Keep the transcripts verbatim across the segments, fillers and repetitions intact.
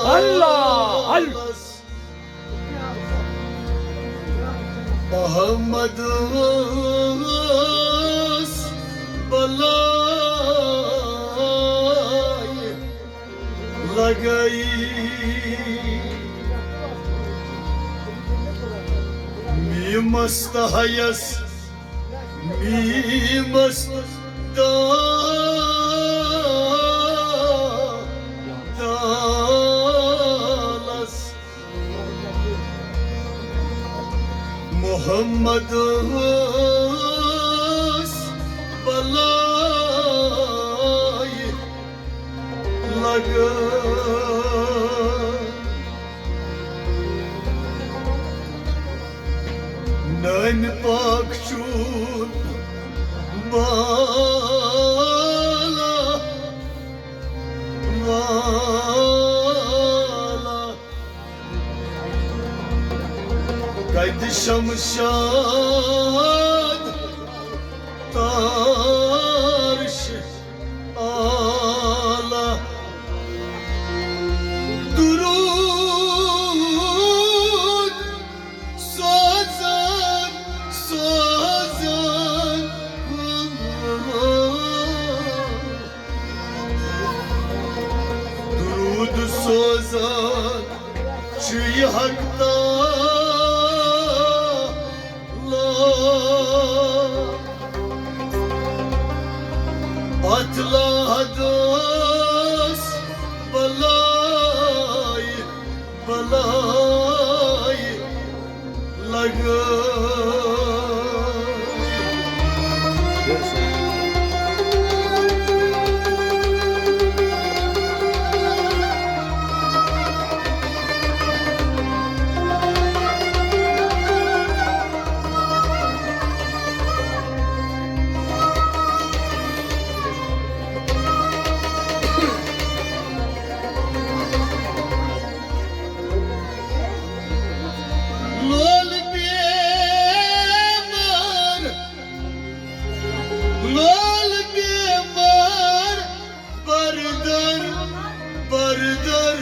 اللہ، اللہ۔ احمد اوس بلایہِ لگٲیِتھ۔ میم مستحیس، میم مست دالس۔ محمد اوس بلایہِ لگان۔ نٲنۍ پاک چون بالا والا۔ کتہِ شمشاد تارش آلا۔ درود سوزان، سوزان۔ درود سوزان چھُ یہِ حق تعالیٰ۔ اتھ لحد اوس بلایہِ، بلایہِ لگٲوِتھ۔ لول بیمار، لول بیمار، بردر، بردر،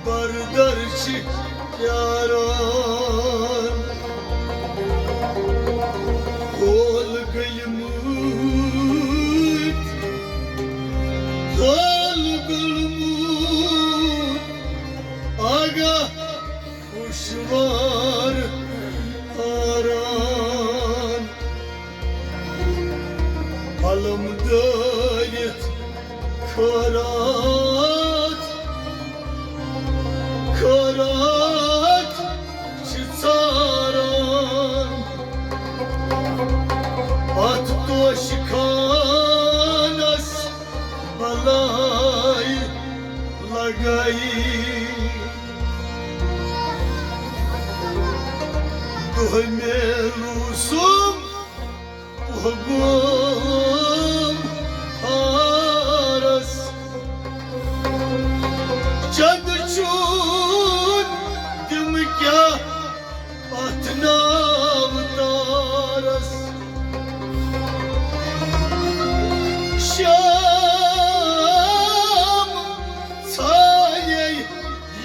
بردر چھِ پیاران۔ ہول گٔیمٕتۍ، ہول گوٚلمُت، آگاہ ہُشوار ہاران۔ علم دٲرِتھ خٲرات، خٲرات چھِ ژاران۔ اتھ توشہٕ خانس بلایہِ لگٲیِتھ۔ دۄہ میلوٗسُم پۄگُم ہارس۔ چندٕ چوٗن تِم کیٛاہ اتھ ناو تارس۔ شام ژھایے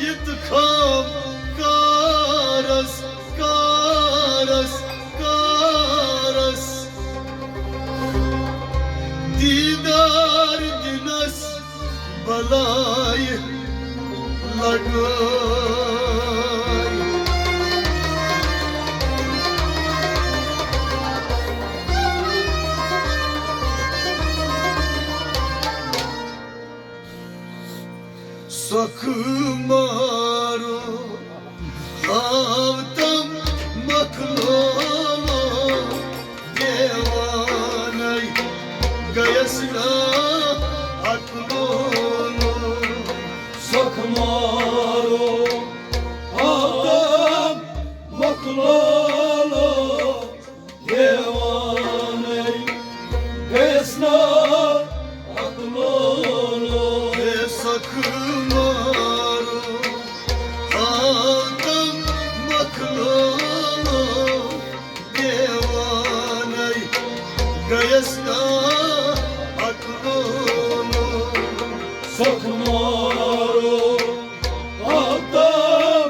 یہِ تہٕ خام کارس، کارس، کارس۔ مارو آو تم مخلوق دیوانے گیس نا اکلولو سکھ مارو آو تم مخلوق دیوانے گیس نا اکلولو سکھ مارو آو تم مخلوق دیوانے گیس نا اکلولو سکھ مارو آو تم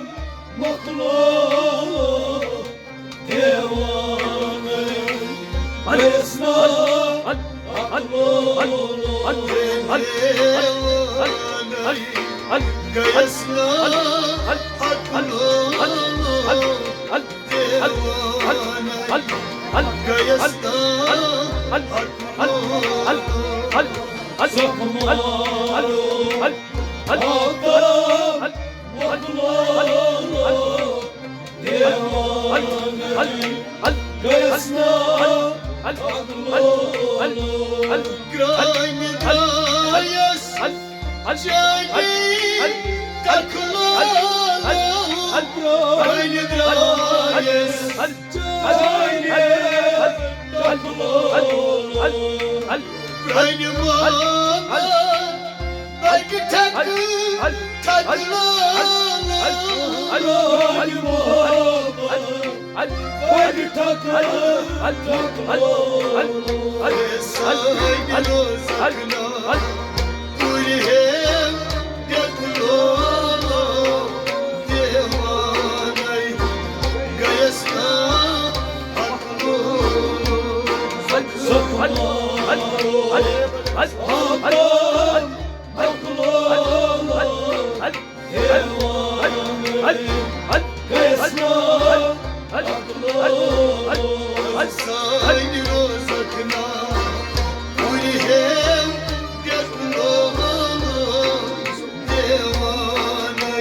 مخلوق دیوانے گیس نا اکلولو گیس نا اکلولو دیوانے گیس نا اکلولو سکھ مارو آو تم مخلوق دیوانے گیس نا اکلولو گرانہِ درایس چانہِ تکلولو گرانہِ درایس چانہِ تکلولو گرانہِ محبت بگہِ ٹھکہٕ ٹھکہٕ لولو گرانہِ محبت بگہِ ٹھکہٕ ٹھکہٕ لولو سانہِ روزکھ نا پوٗرِ ہے ڈیکھ لولو دیوانے گیس نا اکلولو سکھ مارو آو تم مخلوق دیوانے گیس نا اکلولو سانہِ روزکھ نا پوٗرِ ہے ڈیکھ لولو دیوانے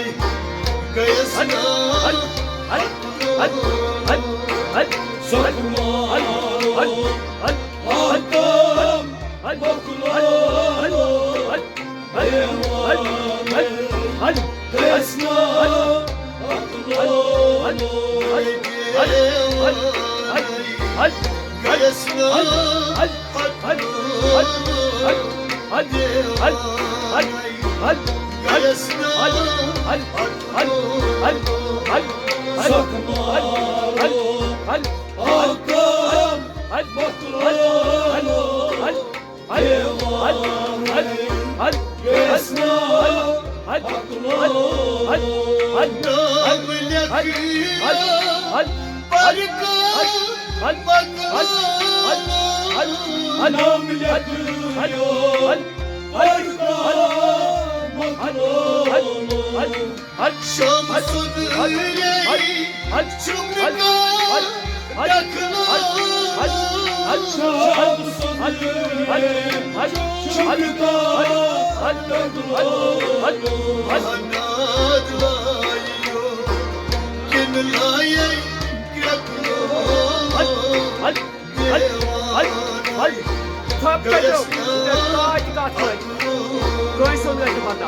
گیس نا اکلولو سکھ مارو آو تم مخلوق دیوانے گیس نا اکلولو دیوانے گیس نا اکلولو دیوانے گیس نا اکلولو سکھ مارو آو تم مخلوق دیوانے گیس نا اکلولو نام لیکھ برکا مکلولو نام لیکھ برکا مکلولو شمس الدین چمکا ڈکھلولو شمس الدین چمکا ڈکھلولو ناد لایو کِنہٕ لایے کرٛٮ۪کھ لولو دیوانَے گژھِ نا کٲنٛسہِ ہُنٛد گژھِ نہٕ پتہ۔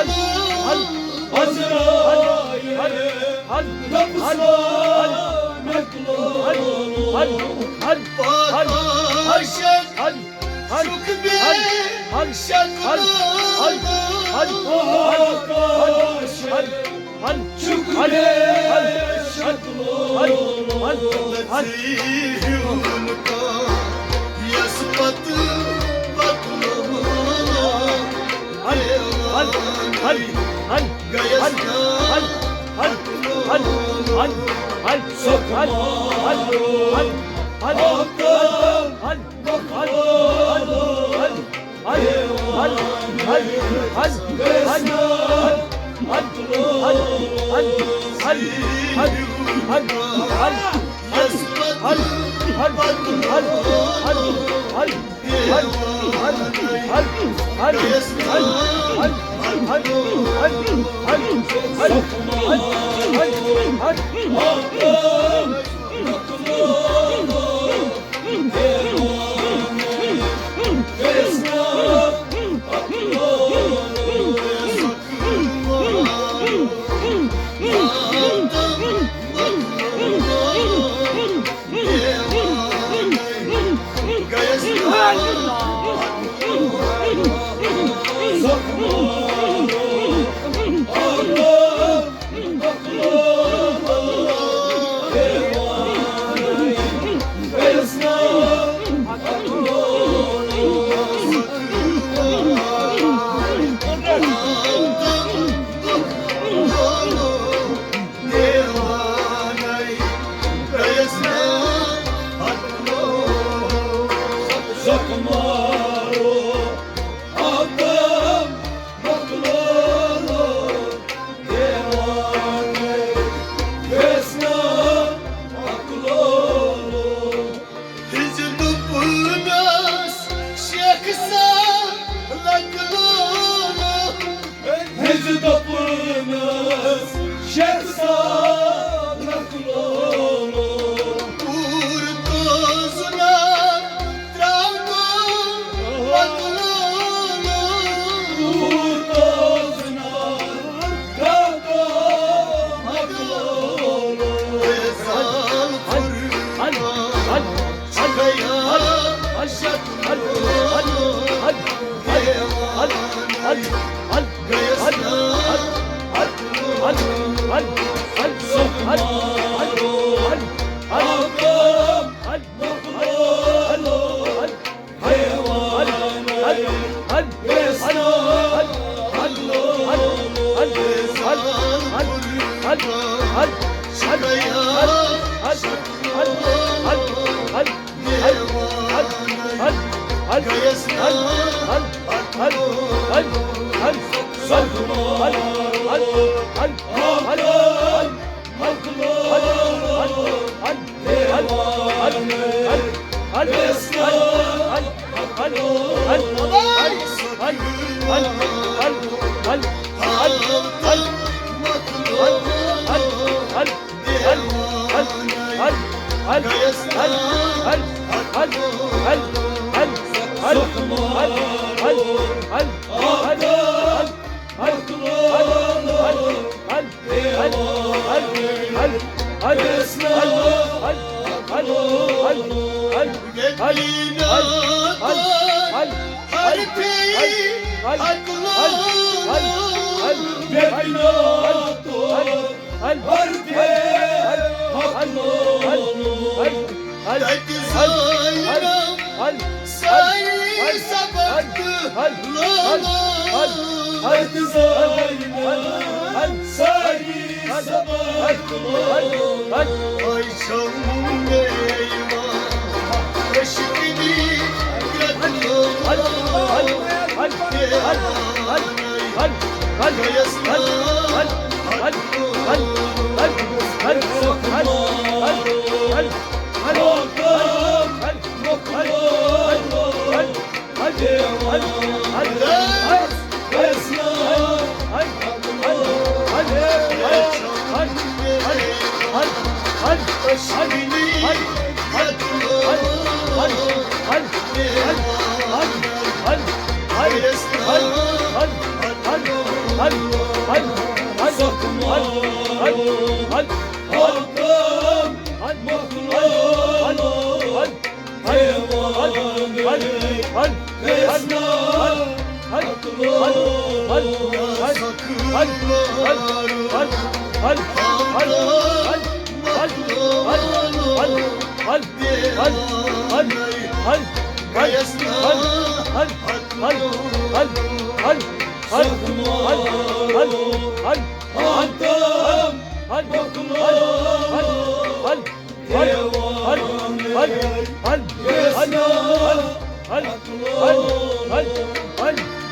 عزرائیل، دپُس وَن مےٚ کُلولو، پاکاشن چھُکھ بے شکلولو، پاکاشن چھُکھ بے شکلولو، ژےٚ ہیوٗ نہٕ کانٛہہ یَس پتہٕ پتہٕ لولو۔ ہیٚژ دوٚپُن شیخ صاحب نقلولو۔ پوٗرٕ توزنہ ترٛاونو مۄکلولو۔ پوٗرٕ توزنہ ترٛاونو مۄکلولو۔ فیضان فرقان چھُ خیال شکلولو۔ دیوانَے گٔیَس نا تَتہِ زٲینَم ساری سبق لولو۔ تَتہِ زٲینَم ساری سبق لولو۔ آے چھَم مےٚ یِوان عشقٕچ گرٛٮ۪کھ لولو۔ گٔیَس نا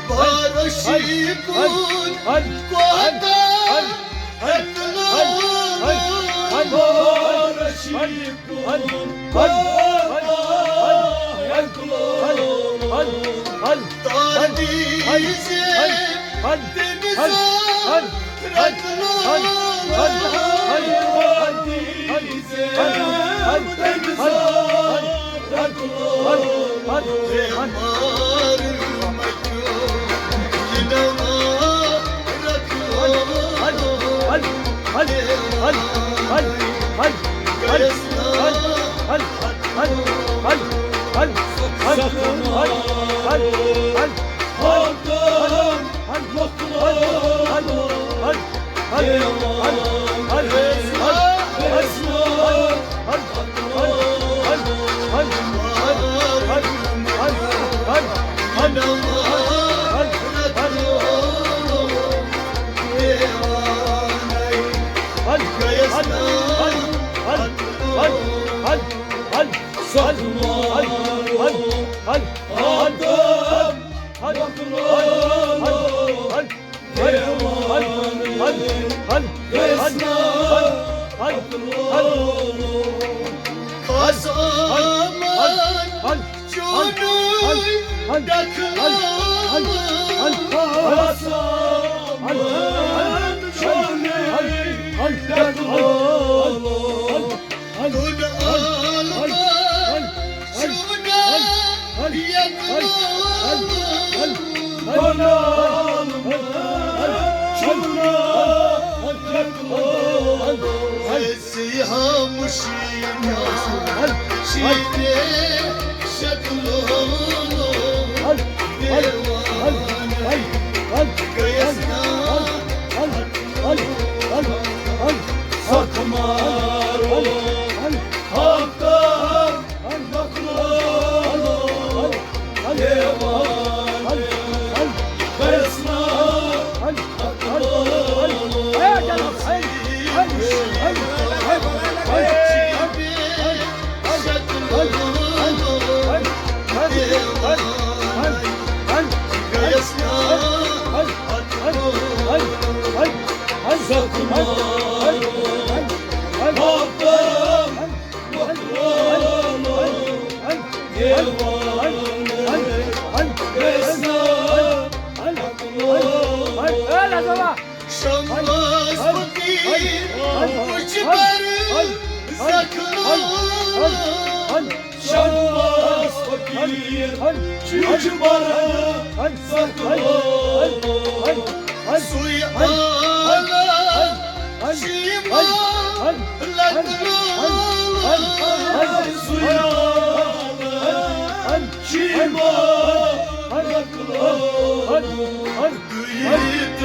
بارشی کن کوتاہ اطلال، بارشی کن کوتاہ اطلال، تار دیزے تمسار رطلال، تار دیزے تمسار شماس فقیر وچھ بر زخلول، شماس فقیر وچھ بر زخلول، سُے عالم شیما لکلول، سُے عالم شیما لکلول، دُیِتھ